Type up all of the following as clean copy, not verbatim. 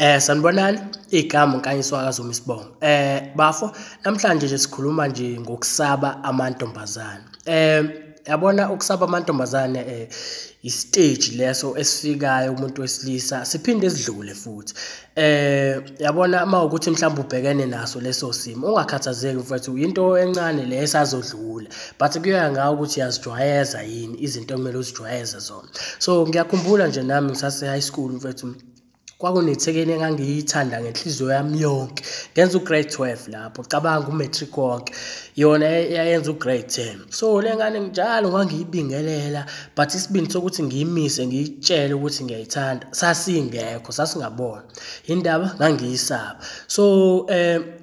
Sanibonani, igama uNkanyiso wakaZuma isibongo. Bafo, namhlanje nje sikhuluma nje ngokusaba amantombazane. Yabona ukusaba amantombazane isiteji leso esifikayo umuntu wesilisa siphinde sidlule futhi. Yabona uma ukuthi mhlawumbe ubhekene naso leso simo, ungakhathazeki mfethu, into encane le esazodlula. But kuya ngawe ukuthi uyazijwayeza yini izinto okumele uzijwayeze zona. So ngiyakhumbula nje nami ngisase high school mfethu, kwakunethekeni engangiyithanda ngenhliziyo yami yonke. Ngenza u-grade 12 lapho, cabanga u-matric wonke. Yona yayenza u-grade 10. So le ngane njalo ngangiyibingelela, but isibindi sokuthi ngiyimise ngiyitshele ukuthi ngiyayithanda sasingekho, sasingabona. Indaba ngangiyisaba. So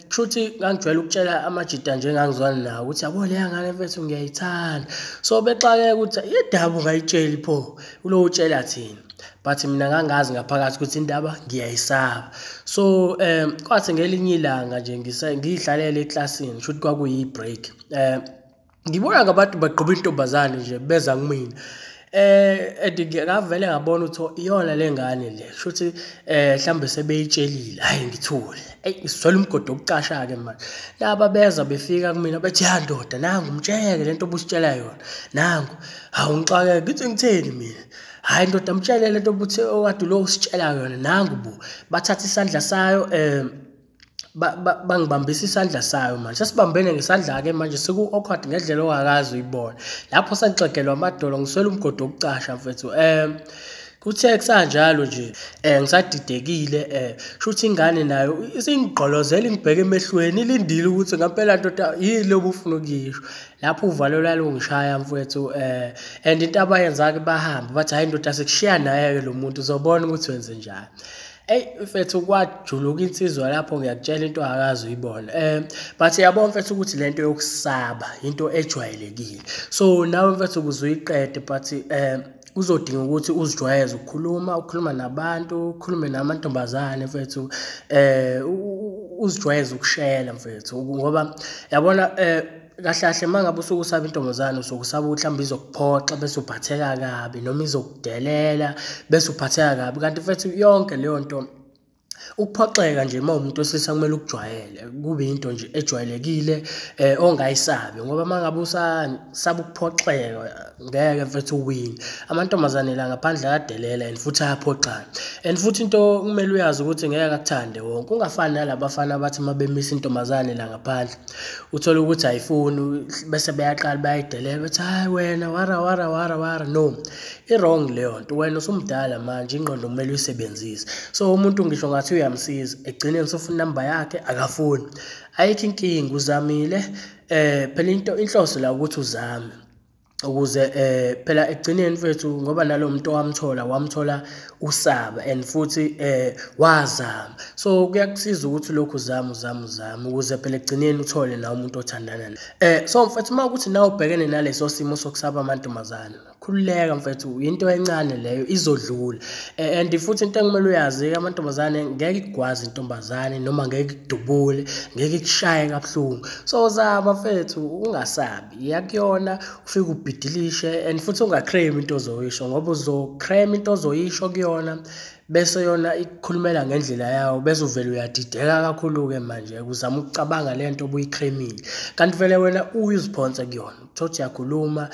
kushuthi ngangijwayele ukutshela amajita nje engangizwana nawo ukuthi yabo leya ngane mfethu ngiyayithanda. So bexakeka ukuthi indaba ungayitsheli pho, ulo utshela thina. But mina ngangazi ngaphakathi ukuthi indaba ngiyayisaba. So kwathi ngelinye ilanga nje ngiyidlalele eklasini, shuthi kwakuyi-break. Ngibona ngabantu bagqoba intombazane nje beza kumina. And ngavele ngabona ukuthi iyona le ngane le, shuthi mhlambe sebeyitshelile. Hayi ngithule. Eyi ngiswele umgodi wokucasha-ke manje. Laba beza befika kumina bethi ya ndoda nangu mtshele lento obusitshela yona. Nangu, hawu ngixakeke ngithi ngitheni mina. Hayi ndoda mtshele lento obuthi okade lo usitshela yona nangu bo. Bathatha isandla sayo bangibambisa isandla sayo manje. Sesibambene ngesandla-ke manje seku-awkward ngendlela ongakaze uyibone. Lapho sengixegelwa amadolo ngiswele umgodi wokucasha mfethu. Kuthe kusanjalo nje ngisadidekile, shuthi ingane nayo isingigqolozela ingibheke emehlweni ilindile ukuthi ngempela ndoda yini le obufuna ukuyisho. Lapho uvalo lwalungishaya mfethu, and into abayenza-ke bahamba bathi hhayi ndoda sekushiya naye-ke lo muntu uzobona ukuthi wenze njani. Eyi mfethu kwajuluka insizwa lapho ngiyakutshela into ongakaze uyibone. But yabona mfethu ukuthi lento yokusaba into ejwayelekile. So nawe mfethu ukuze uyiqede but kuzodinga ukuthi uzijwayeze ukukhuluma, ukhuluma nabantu, ukhulume namantombazane mfethu, uzijwayeze ukushela mfethu ngoba yabona kahle kahle uma ngabe usuke usaba intombazane usuke usaba ukuthi mhlawumbe izokuphoxa bese uphatheka kabi noma izokudelela bese uphatheka kabi, kanti mfethu yonke leyo nto ukuphoxeka nje uma umuntu wesilisa kumele ukujwayele, kube into nje ejwayelekile ongayisabi ngoba uma ngabe usaba ukuphoxeka ngeke mfethu uwine. Amantombazane la ngaphandle ayadelela and futhi ayaphoxana. And futhi into kumele uyazi ukuthi ngeke akuthande wonke, ungafani nalabafana abathi uma bemisa intombazane la ngaphandle uthole ukuthi ayifuni bese beyaqala bayayidelela bethi hayi wena wara wara wara wara. No, i-wrong leyo nto. Wena usumdala manje, ingqondo kumele uyisebenzise. So umuntu ngisho ngathi uyamsiza ekugcineni sofuna inamba yakhe akafuni, ayikho inkinga, uzamile. Phela into inhloso la ukuthi uzame ukuze phela ekugcineni mfethu ngoba nalo muntu wamthola usaba and futhi wazama. So kuyakusiza ukuthi lokhu uzame uzame uzame ukuze phela ekugcineni uthole nawe umuntu othandana naye. So mfethu uma ukuthi nawe ubhekene naleso simo sokusaba amantombazane, khululeka mfethu, into encane leyo izodlula. And futhi into engimele uyazi amantombazane ngeke ikugwaze intombazane noma ngeke ikudubule, ngeke ikushaye kabuhlungu. So zama mfethu ungasabi, iya kuyona ufike ubhidilishe and futhi ungacrame into ozoyisho ngoba uzocrame into ozoyisho kuyona bese yona ikukhulumela ngendlela yawo bese uvele uyadideka kakhulu-ke manje uzama ukucabanga le nto obuyicremile kanti vele wena uyiziphonse kuyona. Uthothi uyakhuluma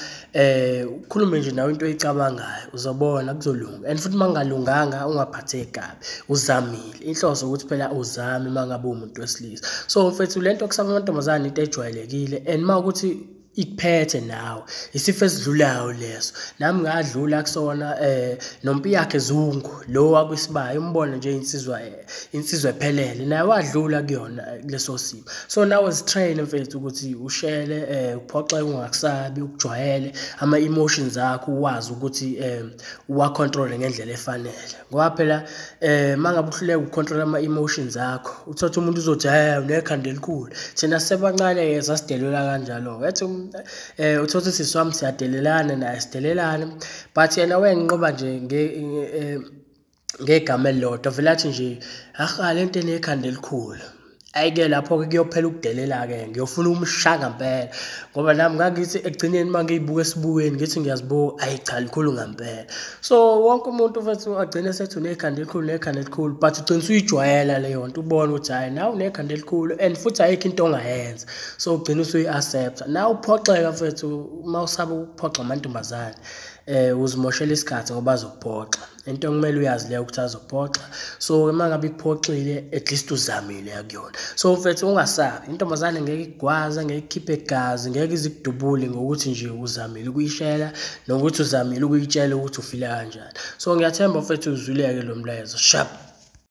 ukhulume nje nawe into oyicabangayo uzobona kuzolunga. And futhi uma kungalunganga ungaphatheki kabi, uzamile. Inhloso ukuthi phela uzame uma ngabe uwumuntu wesilisa. So mfethu le nto yokusaba amantombazane into ejwayelekile and uma ukuthi ikuphethe nawe isifo esidlulayo leso. Nami ngadlula kusona nompi yakhe Zungu lo wakwisibaya, umbone nje insizwa insizwa ephelele naye wadlula kuyona kuleso simo. So nawe zitrain mfethu ukuthi ushele, uphoxeke ungakusabi, ukujwayele ama emotions akho uwazi ukuthi uwa-control ngendlela efanele ngoba phela mangabe uhluleka ukucontrol ama emotions akho uthatha umuntu uzothi hey unekhanda elikhulu. Thina sisebancane sasidelela kanjalo ethi uthatha sisi wami siyadelelana naye sidelelane, but yena wenqoba nje ngegama elilodwa vele athi nje aha lento enekhanda elikhulu. Hhayi-ke lapho-ke kuyophela ukudelela-ke, ngiyofuna ukumshaya ngampela. Ngoba nami ngangithi ekugcineni uma ngiy'buka esibukweni ngithi ngiyazibuka, hhayi cha likhulu ngampela. So wonke umuntu mfethu agcine esethi unekhanda elikhulu, unekhanda elikhulu, but ugcine usuyijwayela leyo nto, ubone ukuthi hhayi nawe unekhanda elikhulu and futhi ayikho into ongayenza. So ugcine usuyi-accept-a. Nawe uphoxeka mfethu uma usaba ukuphoxa amantombazane, uzimoshela isikhathi ngoba azokuphoxa. Into okumele uyazi leyo ukuthi azokuphoxa. So uma ngabe ikuphoxile, at least uzamile akuyona. So mfethu ungasabi, intombazane ngeke ikugwaze, ngeke ikukhiphe igazi, ngeke ize ikudubule ngokuthi nje uzamile ukuyishela nokuthi uzamile ukuyitshela ukuthi ufila kanjani. So ngiyathemba mfethu uzwile-ke lo mlayezo. Sharp.